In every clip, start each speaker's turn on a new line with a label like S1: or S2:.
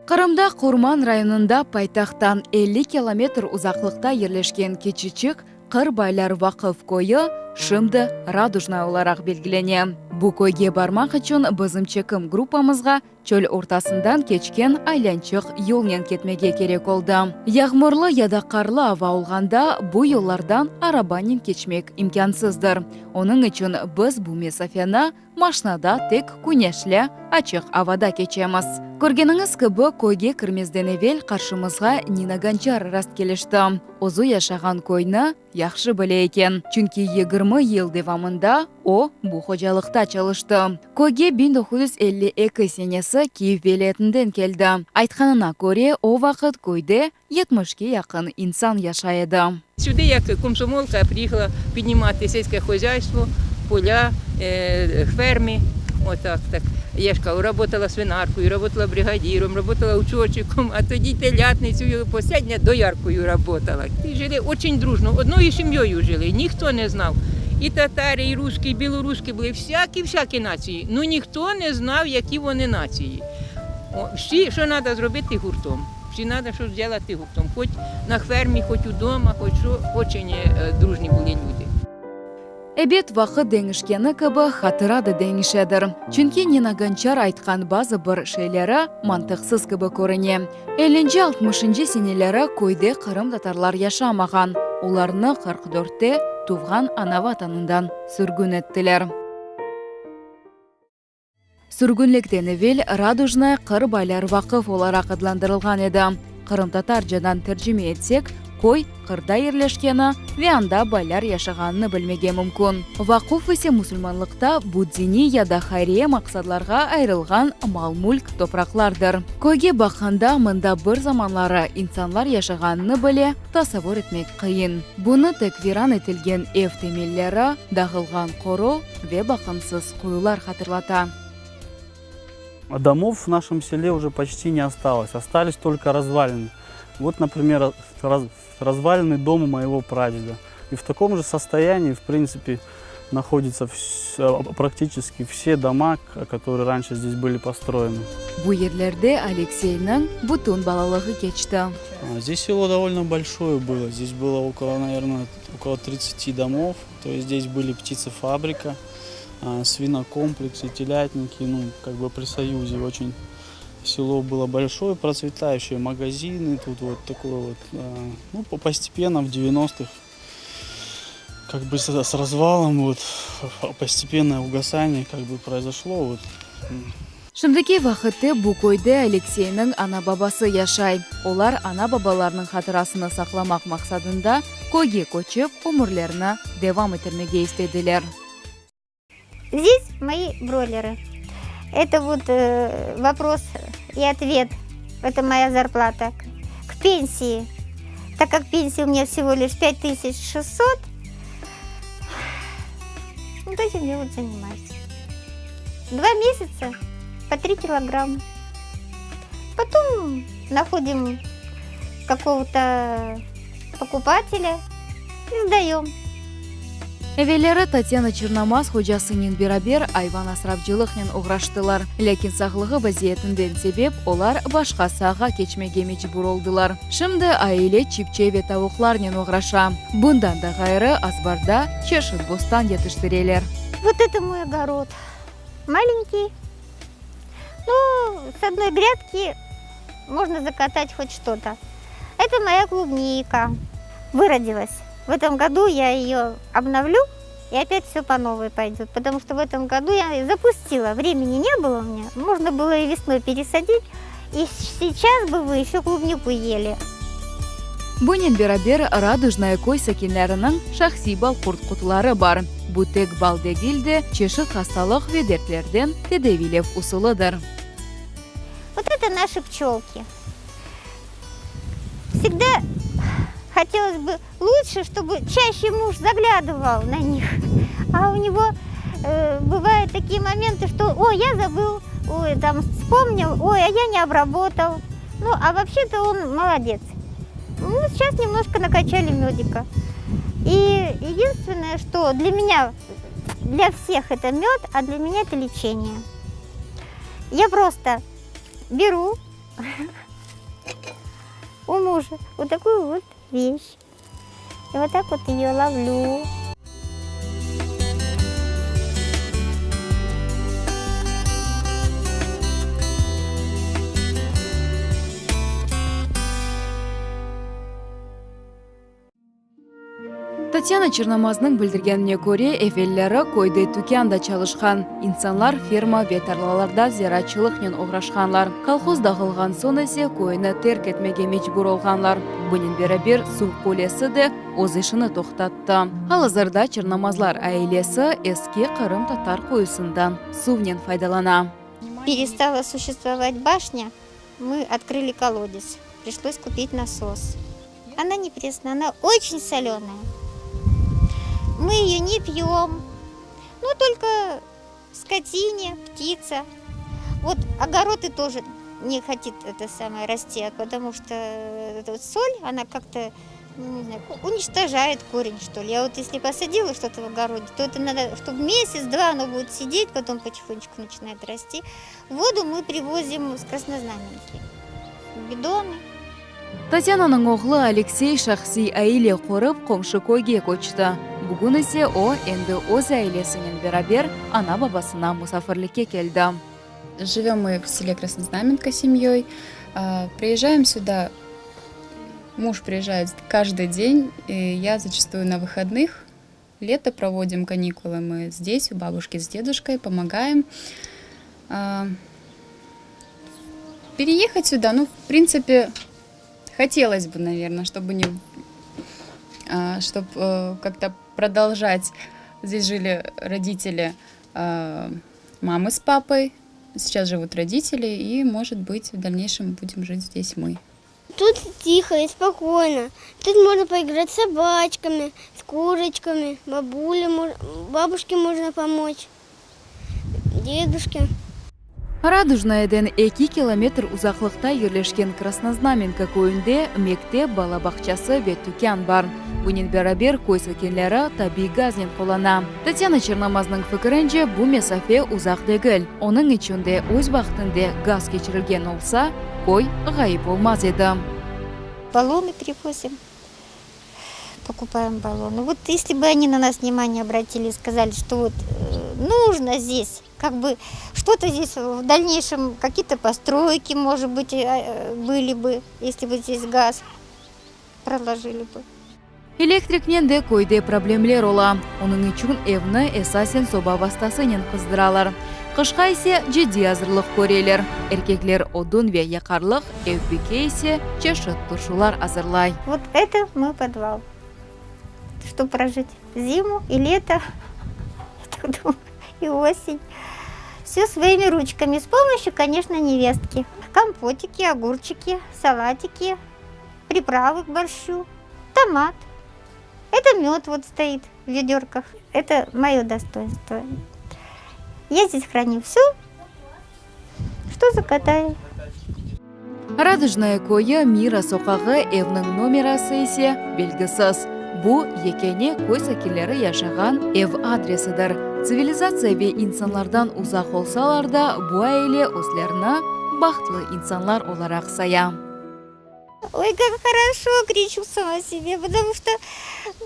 S1: Qırımda Qurman rayonında paytahttan 50 kilometr uzaqlıqta yerleşken kiçiçik Qırbaylar Vaqıf köyü şimdi Radujnoye olaraq belgilene. Bu köyge barmaq içün bizim çekim gruppamızğa çöl ortasından keçken aylançıq yolnen ketmege kerek oldı. Yağmurlı ya da qarlı ava olğanda bu yollardan arabanen keçmek imkânsızdır. Onıñ içün biz bu mesafeni Maşnada tek küneşli, açıq avada keçemiz. Körgeniñiz kibi, köyge kirmezden evel qarşımızğa Nina Gonçar rastkelişti. Özü yaşağan köyni yahşı bile eken, çünki 20 yıl devamında o, bu hocalıqta çalıştı. Köyge 1952 senesi Kiyev vilâyetinden keldi. Aytqanına köre, o vaqıt köyde yetmişke yaqın insan yaşay edi.
S2: Сюди, як комсомолка, приїхала піднімати сільське хозяйство, поля, ферми. Отак, так. Я ж кажу, работала свинаркою, работала бригадиром, работала учетчиком, а тоді телятницею, последня дояркою работала. І жили очень дружно, одною сім'єю жили, ніхто не знав. І татари, і русські, і білоруські були, всякі-всякі нації. Ну ніхто не знав, які вони нації. О, всі, що треба зробити гуртом. Всі треба щось зробити гуртом. Хоч на фермі, хоч удома, хоч що, очень дружні були люди.
S1: Ebet, vaqıt deñişkeni kibi, hatıra da deñişedir. Çünki Nina Gonçar aytqan bazı bir şeyleri mantıqsız kibi körüne. Ellinci-altmışıncı seneleri köyde qırımtatarlar yaşamağan, olarnı 44-te tuvğan ana-Vatanından sürgün ettiler. Sürgünlikten evel Radujnoye Qırbaylar Vaqıf olaraq adlandırılğan edi. Qırımtatarcadan tercime etsek, köy qırda yerleşkeni ve anda baylar yaşağanını bilmege mümkün. Vaquf ise musulmanlıqta bu diniy ya da hayriye maqsadlarğa ayırılğan mal-mülk, topraqlardır. Köyge baqqanda, mında bir zamanları insanlar yaşağanını bile tasavvur etmek qıyın. Bunı tek viran etilgen ev temelleri, dağılğan qoru ve baqımsız quyular hatırlata.
S3: Домов в нашем селе уже почти не осталось, остались только развалины. Вот, например, развалины дома моего прадеда. И в таком же состоянии, в принципе, находятся практически все дома, которые раньше здесь были построены.
S1: Bu yerlerde Alekseyniñ bütün balalığı keçti.
S3: Здесь село довольно большое было. Здесь было около, наверное, около 30 домов. То есть здесь были птицефабрика, свинокомплексы, телятники, ну, как бы при Союзе очень село было большое, процветающее, магазины, тут вот такое вот, ну, постепенно в 90-х, как бы с развалом, вот, постепенное угасание как бы произошло, вот.
S1: Şimdiki vaqıtta bu köyde Alekseyniñ ana-babası yaşay. Olar ana-babalarınıñ hatırasını saqlamaq maqsadında köyge köçip, ömürlerini devam ettirmege istediler.
S4: Здесь мои бройлеры. Это вот вопрос и ответ. Это моя зарплата к пенсии. Так как пенсия у меня всего лишь 5600, вот этим я вот занимаюсь. 2 месяца по 3 килограмма. Потом находим какого-то покупателя и сдаем.
S1: Evelleri Tatyana Çernomaz hocasınen beraber ayvan asravcılıqnen oğraştılar. Lâkin sağlığı vaziyetinden sebep olar başqa saağa keçmege mecbur oldılar. Şimdi aile çipçe ve tavuqlarnen oğraşa. Bundan da ğayrı azbarda çeşit bostan yetiştireler.
S4: Вот это мой огород. Маленький. Ну, с одной грядки можно закатать хоть что-то. Это моя клубника. Выродилась. В этом году я ее обновлю, и опять все по новой пойдет. Потому что в этом году я запустила. Времени не было у меня. Можно было и весной пересадить. И сейчас бы вы еще клубнику ели.
S1: Bunen beraber Radujnoye köy sakinleriniñ şahsiy balqurt qutuları bar. Bu tek bal degil de, çeşit hastalıq ve dertlerden tedaviylev usulıdır.
S4: Вот это наши пчелки. Всегда хотелось бы лучше, чтобы чаще муж заглядывал на них. А у него бывают такие моменты, что ой, я забыл, ой, там вспомнил, ой, а я не обработал. Ну, а вообще-то он молодец. Ну, сейчас немножко накачали медика. И единственное, что для меня, для всех это мед, а для меня это лечение. Я просто беру. У мужа вот такую вот вещь. И вот так вот ее ловлю.
S1: Tatyana Çernomaznıñ bildirgenine köre, evelleri köyde tükân da çalışqan, insanlar ferma ve tarlalarda ziraatçılıqnen oğraşqanlar. Kolhoz dağılğan soñ ise köyni terk etmege mecbur olğanlar. Bunen beraber suv qulesi de öz işini toqtattı. Al-azırda Çernomazlar ailesi eski qırımtatar quyusından suvnen faydalana.
S4: Perestala suşествовать başня, mı otkrıli kolodец, prişlos kupit nasos. Она не пресная, она очень соленая. Мы ее не пьем, ну только скотине, птица. Вот огороды тоже не хотит это самое расти, а потому что эта вот соль, она как-то, ну, не знаю, уничтожает корень, что ли. Я вот если посадила что-то в огороде, то это надо, чтобы месяц-два оно будет сидеть, потом потихонечку начинает расти. Воду мы привозим с Краснознаменки. Бидоны.
S1: Tatyananıñ oğlu Aleksey şahsiy aile qurıp, qomşu köyge köçti. Bugün ise o, endi öz ailesinen beraber ana-babasına musafirlikke keldi.
S5: Живем мы в селе Краснознamenка семьей. Приезжаем сюда, муж приезжает каждый день, и я зачастую на выходных. Лето проводим, каникулы мы здесь, у бабушки с дедушкой, помогаем. Переехать сюда, ну, в принципе, хотелось бы, наверное, чтобы не, чтобы как-то продолжать. Здесь жили родители мамы с папой, сейчас живут родители, и, может быть, в дальнейшем будем жить здесь мы.
S6: Тут тихо и спокойно. Тут можно поиграть с собачками, с курочками, бабуле, бабушке можно помочь, дедушке.
S1: Radujnoyeden 2 kilometr uzaqlıqta yerleşken Krasnoznamenka köyünde mektep, bala bağçası ve tükân bar. Bunen beraber köy sakinleri tabiiy gaznen qullana. Tatyana Çernomaznıñ fikirince, bu mesafe uzaq degil, onıñ içün de öz vaqtında gaz keçirilgen olsa, köy ğayıp olmaz edi.
S4: Баллоны привозим, покупаем баллоны. Вот если бы они на нас внимание обратили и сказали, что вот нужно здесь, как бы что-то здесь в дальнейшем, какие-то постройки, может быть, были бы, если бы здесь газ проложили бы.
S1: Elektriknen de köyde problemler ola, onıñ içün evni esasen soba vastasınen qızdıralar. Qışqa ise ciddiy azırlıq köreler. Erkekler odun ve yaqarlıq, ev bike ise çeşit turşular azırlay.
S4: Вот это мой подвал. Чтобы прожить зиму и лето, я так думаю, и осень. Все своими ручками, с помощью, конечно, невестки. Компотики, огурчики, салатики, приправы к борщу, томат. Это мед вот стоит в ведерках. Это мое достоинство. Я здесь храню все, что закатаю.
S1: Radujnoye köyü, Mira soqağı, evniñ nomerası ise belgisiz. Bu, yekâne köy sakinleri yaşağan ev adresidir. Tsivilizatsiya ve insanlardan uzaq olsalar da, bu aile özlerini bahtlı insanlar olaraq saya.
S4: Ой, как хорошо, кричу сама себе, потому что,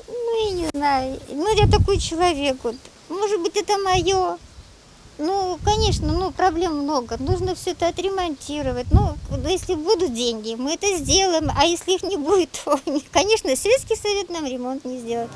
S4: ну, я не знаю, ну, я такой человек вот. Может быть, это мое. Ну, конечно, ну, проблем много. Нужно все это отремонтировать. Ну, если будут деньги, мы это сделаем. А если их не будет, то, конечно, сельский совет нам ремонт не сделает.